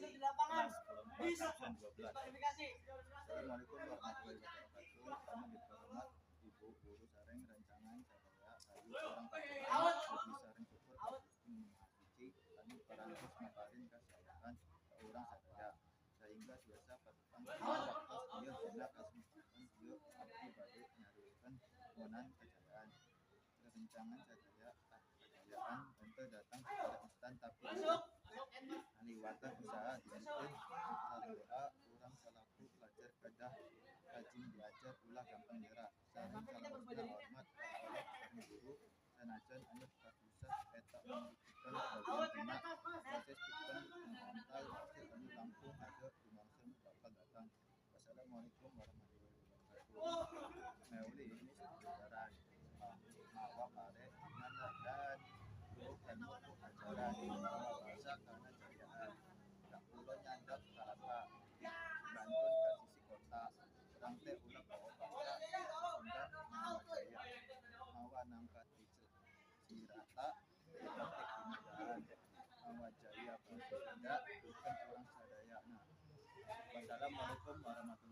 di kelas kelompok absen 12. Assalamualaikum warahmatullahi wabarakatuh. Kami dihormat Ibu Guru sareng rencangan sadaya, ayu urang kakurang puji sareng syukur ka Gusti Nu Maha Suci anu parantos maparin kasaean ka urang sadaya sehingga tiasa patepang dina waktos ieu. Dina kasempatan ieu abdi bade nyarioskeun ngeunaan kejayaan. Rerencangan sadaya, tah kajayaan henteu datang secara instan, tapi ngaliwatan usaha, disiplin sareng doa. Urang salaku pelajar kedah rajin diajar, ulah gampang nyerah, sareng salawasna hormat ka kolot sareng guru sanajan anu kasusah. Eta mangrupakeun bagian tina proses pikeun ngabantal hasil anu langkung hade di mangsa nu bakal datang. Wassalamualaikum warahmatullahi wabarakatuh. Meuli ini sajaran mawa pare ngan guru ilmu ku ajaran, mawa basa kana jayaan. Ka pulo nyandak kalapa, dibantun ka sisi kota. Urang teh ulah poho basa Sunda mawa jaya. Mawa nangka ti Cirata dipetik dina dahan, mawa jaya basa Sunda pikeun urang sadayana. Wassalamualaikum warahmatullahi.